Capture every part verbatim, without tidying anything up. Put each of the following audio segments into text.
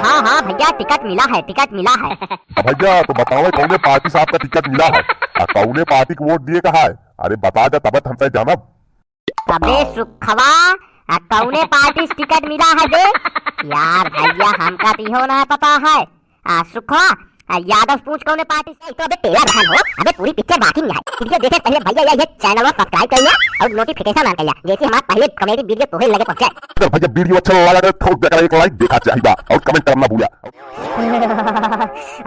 हाँ, हाँ भइया, टिकट मिला है, टिकट मिला है। अब भइया, तो बतावे, कौने पार्टी से आपका टिकट मिला है? आ, कौने पार्टी को वोट दिए का है? अरे बता दे, तब त हम तय जानब। अबे सुखवा, आ, कौने पार्टी से टिकट मिला है बे? यार भइया, हमका तो इहो ना पता है। आ, सुखवा, आ, यादव पूछ कौने पार्टी से? तो अबे तेरा बहन हो, अबे पूरी पिक्चर बाकी नहीं है। पिक्चर देखे पहले भइया ये, ये चैनल को सब्सक्राइब कर लिया और नोटिफिकेशन ऑन कर लिया, जैसे हमारा पहले कॉमेडी वीडियो तोहे लगे पहुंचे। अगर भइया वीडियो अच्छा लगा तो ठोक देकर एक लाइक देखा चाहिए और कमेंट करना भूला।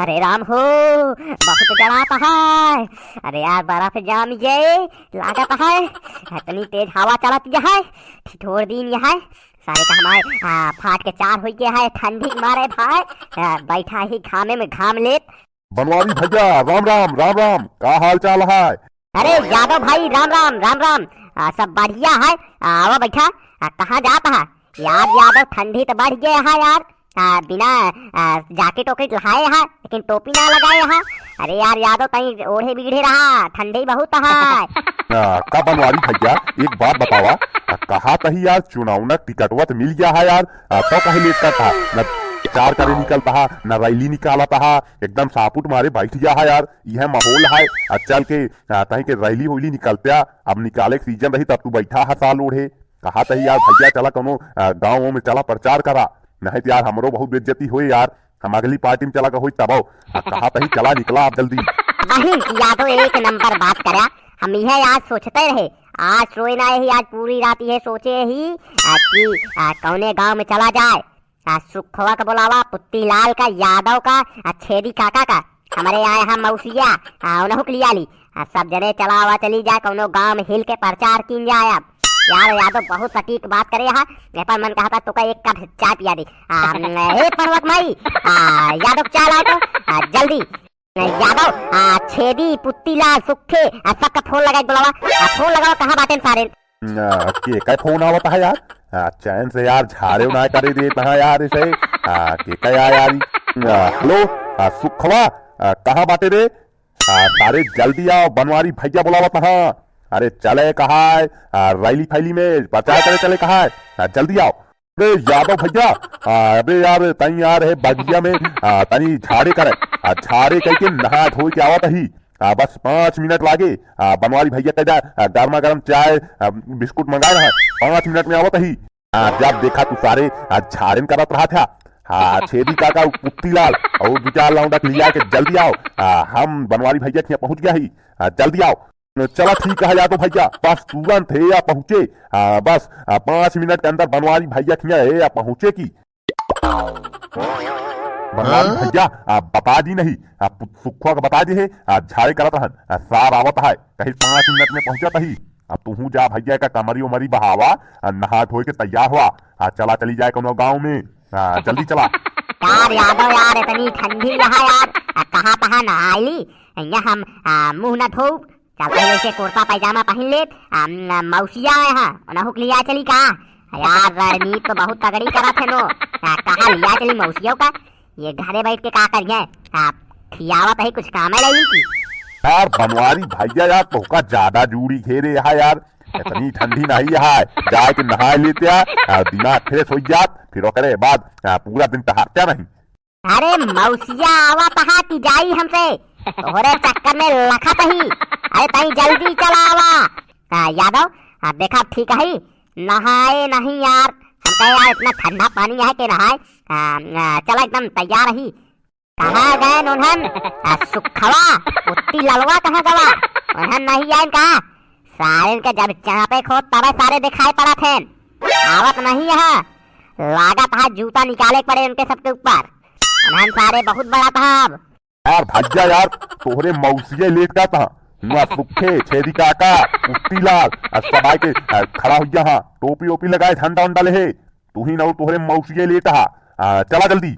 अरे राम हो, बहुत जड़ात है। अरे यार, बर्फ जाम गए लागत है, इतनी तेज हवा चलत है, ठिठोर दिन है। सारे का हमारे, आ, फाट के चार होई के है, ठंडी के मारे भाई, आ, बैठा ही घामे में घाम लेत। बनवारी भइया, राम राम, राम राम, का हाल चाल है? अरे यादव भाई, राम राम, राम राम। आ, सब बढ़िया है। आ, आवा बैठा। आ, कहाँ जात है? यार यादव, ठंडी तो बढ़ गया है यार। आ, बिना, आ, जैकेट वैकेट लहाए है, लेकिन टोपी ना लगाए है। अरे यार यादव, तई ओढ़े बीढ़े रहा, ठंडी बहुत है। आ, का बनवारी भइया, एक बात बतावा, आ, कहा तही यार, चुनाव ना टिकटवा तो मिल गया है यार, आ, तो कहे लेट करता, न प्रचार करे निकलता है, न रैली निकालता है, एकदम सापुट मारे बैठ गया है यार। यह माहौल है, आ, चल के, आ, तही के रैली वैली निकलत्या, अब निकाले के सीजन रही, तब तू बैठा है साल ओढ़े। कहा तही यार भइया, चला कौनो, आ, गाँव में चला प्रचार करा, नहीं तो यार हमरो बहुत बेइज्जती होई यार, हम अगली पार्टी में चला का होई तब। आ, कहा तही चला निकला आप जल्दी। वही यादव एक नंबर बात करा, हम यह आज सोचते रहे, आज सोए ना यही, आज पूरी रात यह सोचे ही, आ, कि, आ, कौने गाँव में चला जाए। आ, सुखवा का बोलावा, पुत्ती लाल का, यादव का, आ, छेदी काका का, हमरे आए हैं मौसिया, आ, उनहु के लिया ली। आ, सब जने चलावा चली जाए, कौनो गाँव में हिल के प्रचार कीन जाए। अब यार यादव बहुत सटीक बात करे हा, ए पर मन कहा था तोका एक कप चाय पिया दे। आ, हे पनवक माई, आ, यादव चाय लाओ तो, आ, जल्दी। यादव, आ, छेदी, पुत्ती लाल, सुखे, आ, सबका फोन लगाए के बोलावा। आ, फोन लगावा, कहाँ बाटेन सारे? आ, के का फोन आवत है यार? आ, चैन से यार झाड़े ना करे देत है यार इसे। आ, के का यार, यार ई? आ, हेलो, आ, सुखवा, आ, कहाँ बाटे रे? आ, सारे जल्दी आओ, बनवारी भइया बोलावत है। अरे चले कहा है, आ, रैली फैली में प्रचार करे चले कहा है। आ, जल्दी आओ। अरे यादव भइया, आ, अबे यार, तई यार है बगिया में, आ, तनी झाड़े करे, आ, झाड़े कइके नहा धोए के आवत ही। आ, बस पाँच मिनट लागे, आ, बनवारी भइया कह जा, आ, गर्मा गर्म चाय, आ, बिस्कुट मंगाए रहा, पाँच मिनट में आवत ही। आ, जब देखा तू सारे, आ, झाड़ेन करत रहा था। हाँ, छेदी काका, पुत्ती लाल, और दो चार लौंडा के लिया के जल्दी आओ। आ, हम बनवारी भइया के यहाँ पहुँच गया ही। आ, जल्दी आओ। चला ठीक है यादव भइया, बस तुरंत है या पहुँचे। आ, बस, आ, पाँच मिनट के अंदर बनवारी भइया खिया है या पहुँचे की। बनवारी हाँ? भइया, आ, बता दी नहीं, आ, पु-, सुखवा का बता दी है, आ, झाड़े करत रहन, आ, सार आवत है, कहीं पाँच मिनट में पहुँचत ही। अब तू जा भइया का कमरी उमरी बहावा, आ, नहा धोए के तैयार हुआ, आ, चला चली जाए कोनो गाँव में, आ, जल्दी चला। यार यादव यार, इतनी ठंडी यहाँ यार, आ, कहाँ तहाँ नहाई ली, यहाँ हम, आ, मुँह न धोऊ, चल, पहले से कुर्ता पैजामा पहन ले। आ, म-, मौसिया है, हाँ, उन्हें हुक लिया चली का? यार, रणनीत तो बहुत तगड़ी करत है नो। आ, कहाँ लिया चली मौसियों का? ये घरे बैठ के का करिए? आ, खियावत है, कुछ काम है नहीं की? यार, बनवारी भइया यार, तोहका ज्यादा जूड़ी घेरे है यार। इतनी ठंडी नहीं है, जाए के नहाए लेते आ, आ, दिमाग फ्रेश हो जात, फिर ओकरे बाद, आ, पूरा दिन टहरते नहीं। अरे मौसिया आवत हा कि जाई हमसे, तोहरे चक्कर में लखत ही। अरे तई जल्दी चला आवा। आ, यादव, आ, देखा ठीक है, नहाए नहीं यार, हम कहे यार इतना ठंडा पानी है कि नहाए। आ, आ, चला एकदम तैयार ही। कहाँ गए उन्हन? आ, सुखवा, पुत्ती ललवा कहाँ गवा? उन्हन नहीं आए कहा? सारे के जब चापे खोद तबे सारे दिखाई पड़त हैं। आवत नहीं है। लागत है जूता निकाले के पड़े उनके सबके ऊपर। उन्हन सारे बहुत बड़ा था अब। यार भइया यार, तोहरे मौसिया लेट का था। हुआ सुखे, छेदी काका, पुत्ती लाल, आ सब आए के, आ, खड़ा हुआ हाँ, टोपी ओपी लगाए, झंडा उंडा ले है। तू ही ना तोहरे मौसिया लेट हा। आ, चला जल्दी।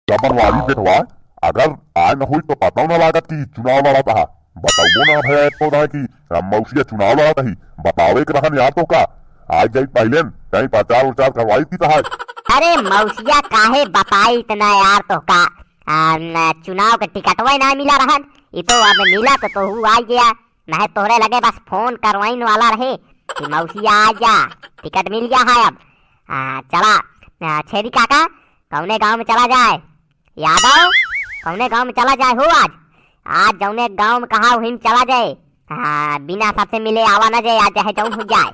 बनवारी बेटवा, अगर आए न होई तो पता न लागत कि चुनाव लड़त हा। बताओ ना भैया, एक तो ना कि, आ, मौसिया चुनाव लड़त ही। बतावे के रहन यार तोहका। आज जाई पहले न, कहीं प्रचार उचार करवाई की तहार। अरे मौसिया काहे बताई इतना यार तोहका? आ, न, चुनाव के टिकटवा ना मिला रहन। ई तो अब मिला तो तोहू आ गया। नहीं तोहरे लगे बस फोन करवाइन वाला रहे कि मौसिया आ जा, टिकट मिल गया है अब। आ, चला, आ, छेदी काका, कौने गाँव में चला जाए? यादव, कौने गाँव में चला जाए हो आज? आज जौने गाँव में कहा वहीं में चला जाए। हाँ, बिना सबसे मिले आवा न जाए, आज चाहे जौन हो जाए।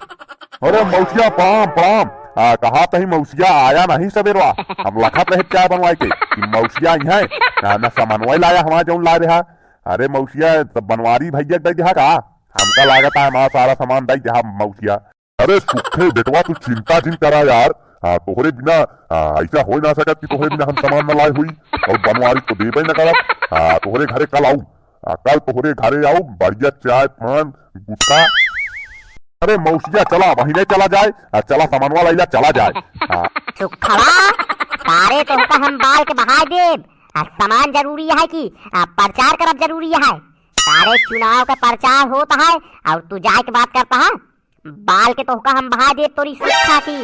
अरे मौसिया, प्रणाम, प्रणाम। आ, कहा तही मौसिया आया नहीं सबेरवा। हम लखत रहे चाय बनवाए के कि मौसिया आई है। आ, न सामानवा लाया हमारा जौन ला रहा। अरे मौसिया, तो बनवारी भैया के दे दिया का? हमका लागत है हमारा सारा सामान दे दिया मौसिया। अरे सुखे बेटवा, तू चिंता जिन करा यार। आ, तोहरे बिना, आ, ऐसा हो ना सकत कि तोहरे बिना हम सामान न लाए हुई। और बनवारी तो देबे न करब। आ, तोहरे घरे कल आऊ। आ, कल तोहरे घरे आऊ, बढ़िया चाय, पान, गुटखा। अरे मौसिया, चला, वहीं नहीं चला जाए। आ, चला, सामानवा लाइला, चला जाए। हाँ। सुखवा, सारे तोहका हम बाल के बहाय देब। आ, सामान जरूरी है कि, आ, प्रचार करब जरूरी है? सारे चुनाव का प्रचार होता है और तू जाए के बात करता है। बाल के तोहका हम बहा देब तोरी सुखा की।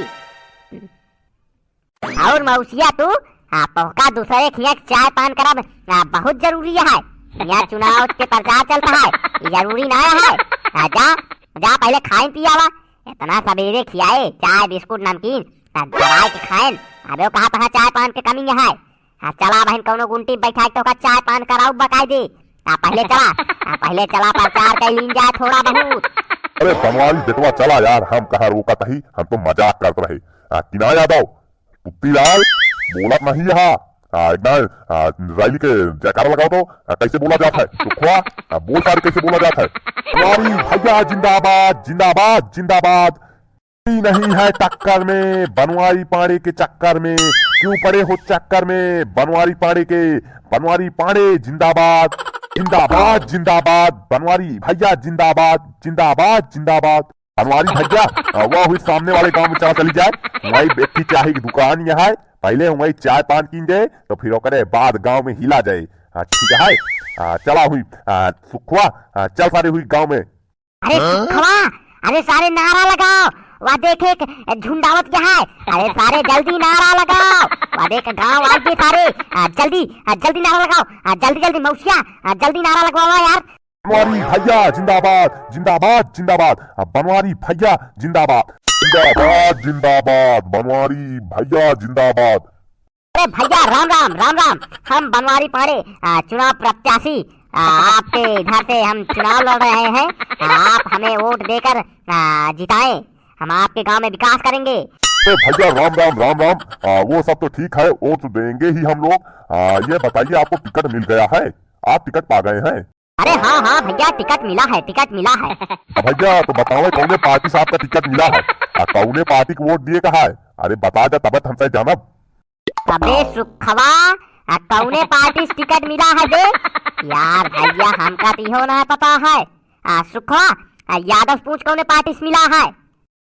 और मौसिया तू, आ, तोहका दूसरे खिया के चाय पान करब, आ, बहुत जरूरी है। यहाँ चुनाव के प्रचार चलता है, ये जरूरी ना है। आ, जा, जा पहले खाए पिया ला। इतना सबेरे खियाए, चाय, बिस्कुट, नमकीन, आ, दबाए के खाएन। अबे वो कहा तहा चाय पान के कमी है। आ, चला बहन, कौनो गुंटी बैठा के तोहका चाय पान कराऊ बकायदे। आ, पहले चला, आ, पहले चला, प्रचार कर लीन जाए थोड़ा बहुत। अरे बनवारी बेटवा, चला यार, हम कहाँ रोकत ही, हम तो मजाक करत रहे। आ, कि ना यादव, पुत्ती लाल, बोलत नहीं यहाँ। आ, एक बार, आ, रैली के जयकारा लगाओ तो, आ, कैसे बोला जाता है? सुखवा, आ, बोल सारे, कैसे बोला जाता है? बनवारी भैया जिंदाबाद, जिंदाबाद, जिंदाबाद। नहीं है टक्कर में, बनवारी पांड़े के चक्कर में, क्यों पड़े हो चक्कर में, बनवारी पांड़े के, बनवारी पांड़े जिंदाबाद, जिंदाबाद, जिंदाबाद, बनवारी भैया जिंदाबाद, जिंदाबाद, जिंदाबाद। बनवारी भैया, आ, वह हुई सामने वाले गांव में चला चली जाए, वही व्यक्ति चाहे की दुकान यहाँ है, पहले वही चाय पान कीन जाए, तो फिर ओकरे बाद गांव में हिला जाए। हाँ, ठीक है। आ, चला हुई, आ, सुखवा, आ, चल सारे हुई गांव में। अरे हाँ? सुखवा, अरे सारे नारा लगाओ, वह देख एक झुंडावत क्या है, अरे सारे जल्दी नारा लगाओ, वह देख गांव आ गए सारे, आ, जल्दी, आ, जल्दी नारा लगाओ, आ, जल्दी जल्दी मौसिया, आ, जल्दी नारा लगवाओ यार। बनवारी भैया जिंदाबाद, जिंदाबाद, जिंदाबाद, आ, बनवारी भैया जिंदाबाद, जिंदाबाद, जिंदाबाद, बनवारी भैया जिंदाबाद। अरे भैया राम राम, राम राम। हम बनवारी पांड़े, आ, चुनाव प्रत्याशी, आ, आपके इधर से हम चुनाव लड़ रहे हैं। आ, आप हमें वोट देकर, आ, जिताएं, हम आपके गांव में विकास करेंगे। अरे भैया राम राम, राम राम। आ, वो सब तो ठीक है, वोट देंगे ही हम लोग। आ, ये बताइए, आपको टिकट मिल गया है? आप टिकट पा गए हैं? अरे हाँ हाँ भैया, टिकट मिला है, टिकट मिला है। अब भैया तो बतावे, कौने पार्टी से आपका टिकट मिला है? आ, कौने पार्टी को वोट दिए कहा है? अरे बता दे, तब हमसे जानब। अबे सुखवा, आ, कौने पार्टी से टिकट मिला है बे? यार भैया, हमका तो इहो ना पता है। आ, सुखवा, आ, यादव पूछ कौने पार्टी से मिला है?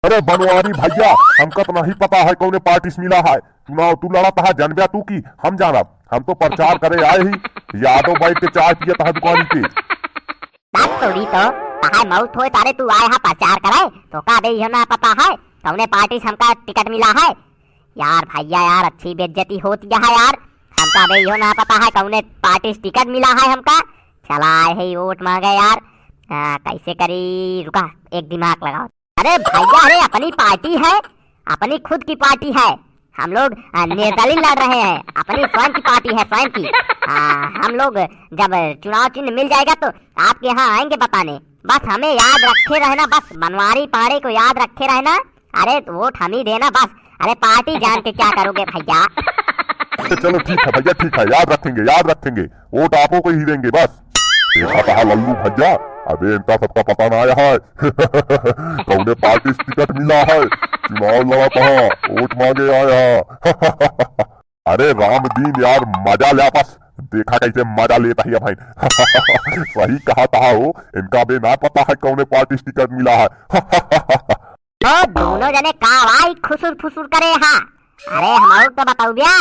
अरे बनवारी भैया, हमका तो नहीं पता है कौने पार्टी से मिला है। चुनाव तू लड़त है, जानबे तू की हम जानब? हम तो प्रचार करे आए ही, यादव बैठ के चाय पियत है दुकानी पे। बात तोरी तो, कहा मौत होए तारे तू आए हा प्रचार करे, तो का बे इहो ना पता है कौने पार्टी से हमका टिकट मिला है? यार भैया यार, अच्छी बेइज्जती होती है यार। हमका बे इहो ना पता है कौने पार्टी से टिकट मिला है हमका। चला आए है वोट मांगे यार। आ, कैसे करी, रुका, एक दिमाग लगाओ। अरे भैया, अरे अपनी पार्टी है, अपनी खुद की पार्टी है। हम लोग, आ, निर्दलीय लड़ रहे हैं, अपनी स्वयं की पार्टी है, स्वयं की। आ, हम लोग जब चुनाव चिन्ह मिल जाएगा तो आपके यहाँ आएंगे बताने। बस हमें याद रखे रहना, बस बनवारी पांड़े को याद रखे रहना। अरे वोट हम ही देना बस। अरे पार्टी जान के क्या करोगे भैया? चलो ठीक है भैया, ठीक है, याद रखेंगे, याद रखेंगे, वोट आपको को ही देंगे बस। देखा कहा लल्लू भैया, अबे इनका सबका पता ना आया है। कौने पार्टी से टिकट मिला है, चुनाव लड़ा था, वोट मांगे आया। अरे रामदीन यार, मजा ले बस, देखा कैसे मजा लेता है भाई। सही कहा था हो, इनका बे ना पता है कौने पार्टी से टिकट मिला है। ओ दोनों जने का भाई खुसुर फुसुर करे हा? अरे हमहू तो बताऊ ब्या।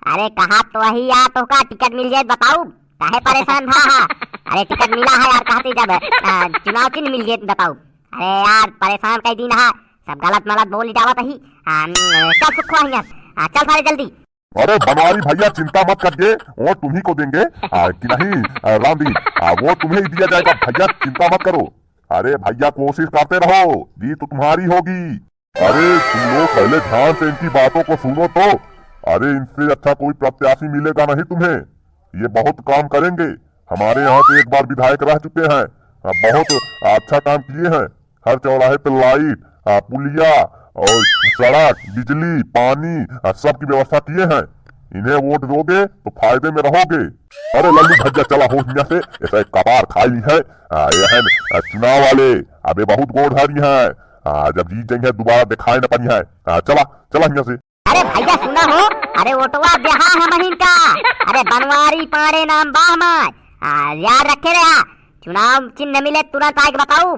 अरे कहा तो वही यार, तोहका टिकट मिल जाए बताऊ, काहे परेशान भा हा? अरे टिकट मिला है यार, कहती जब, आ, चुनाव चिन्ह मिल जाए बताऊ। अरे यार परेशान कई दिन हा, सब गलत मलत बोल जावत ही। आ, न, चल सुखवा हियां, आ, चल सारे जल्दी। अरे बनवारी भैया चिंता मत करिए, वोट तुम्ही को देंगे, आ, कि नहीं, आ, रामदीन, आ, वोट तुम्हें ही दिया जाएगा भैया, चिंता मत करो। अरे भैया कोशिश करते रहो, जीत तुम्हारी होगी। अरे तुम लोग पहले ध्यान से इनकी बातों को सुनो तो। अरे, इनसे अच्छा कोई प्रत्याशी मिलेगा नहीं तुम्हें। ये बहुत काम करेंगे, हमारे यहाँ से एक बार विधायक रह चुके हैं, आ, बहुत अच्छा काम किए हैं। हर चौराहे पे लाइट, आ, पुलिया और सड़क, बिजली, पानी, आ, सब की व्यवस्था किए हैं। इन्हें वोट दोगे तो फायदे में रहोगे। अरे लल्लू भैया, चला हो हियाँ से, ऐसा एक कपार खाई है, आ, ये है, आ, चुनाव वाले, अबे बहुत गोड़ धारी हैं, आ, जब जीत जाएंगे दोबारा दिखाई न पड़ी है। आ, चला, चला हियाँ से। अरे भैया सुना हो, अरे वोटवा देहा हमहिन का, अरे बनवारी पांड़े नाम बा हमार, आ, याद रखे रहा, चुनाव चिन्ह मिले तुरंत आके बताऊ।